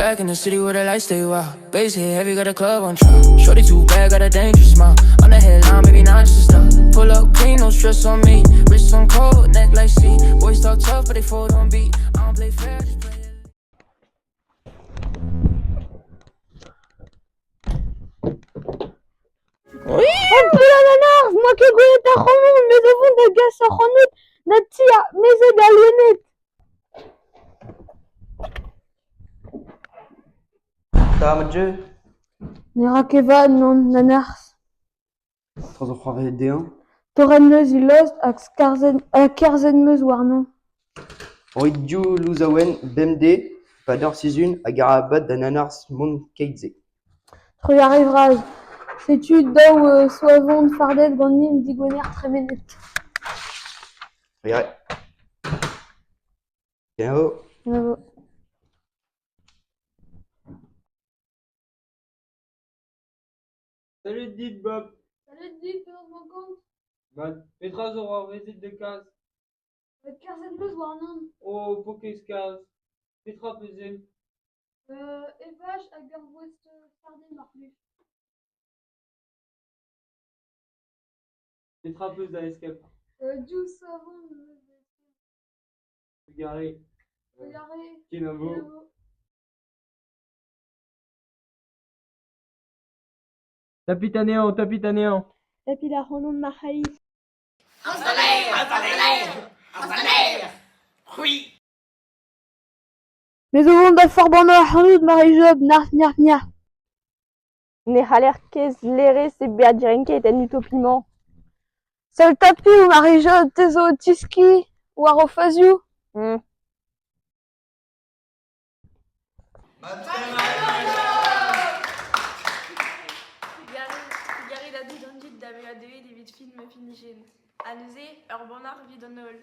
Back in the city where the lights stay wild. Bass hit heavy, got a club on trial. Shorty too bad, got a dangerous smile. On the headline, maybe not just a star. Pull up clean, no stress on me. Wrist on cold, neck like sea. Boys talk tough, but they fold on beat. I don't play fair, just play it. An 'moa ket gwelet ac'hanon met o vont da gas ac'hanout da ti ar mezeg al loened. Ta ma Dieu. Ne ra ket vat nann, nanarzh. Petra zo c'hoarvezet dezhañ? Torret 'm eus e lost hag skarzhet ha kerzhet 'm eus warnañ. Roit div louzaouenn bemdez e-pad ur sizhun hag arabat da nanarzh mont keit-se. Trugarez vras. Setu daou soavon fardet ganin digwener tremenet. Trugarez. Kenavo. Kenavo. Salut dit Bob. Salut dit, penaos 'mañ kont? Mat, petra zo c'hoarvezet da kalz? Kerzhet 'm eus warnon. Oh, paourkaezh kalz. Petra 'peus ezhomm? Evaj hag ur voest sardin mar plij. Petra 'peus da eskemm? Div savon 'm eus da eskemm. Trugarez. Trugarez. Kenavo. Kenavo. Tapit anezhañ, tapit anezhañ. Tapit ac'hanon Marc'harid. Me zo vont da forbannañ ac'hanout Marie-Job, nac'h nac'h nac'h. Ne c'haller ket laerezh e bezañ direnket en utopi-mañ. Seul tapiv Marie-Job, te zo o teskiñ war o fazioù. Trugarez da dout an dud da vezañ deuet evit fin ma finijenn. Ha neuze, ur bannac'h evit an holl.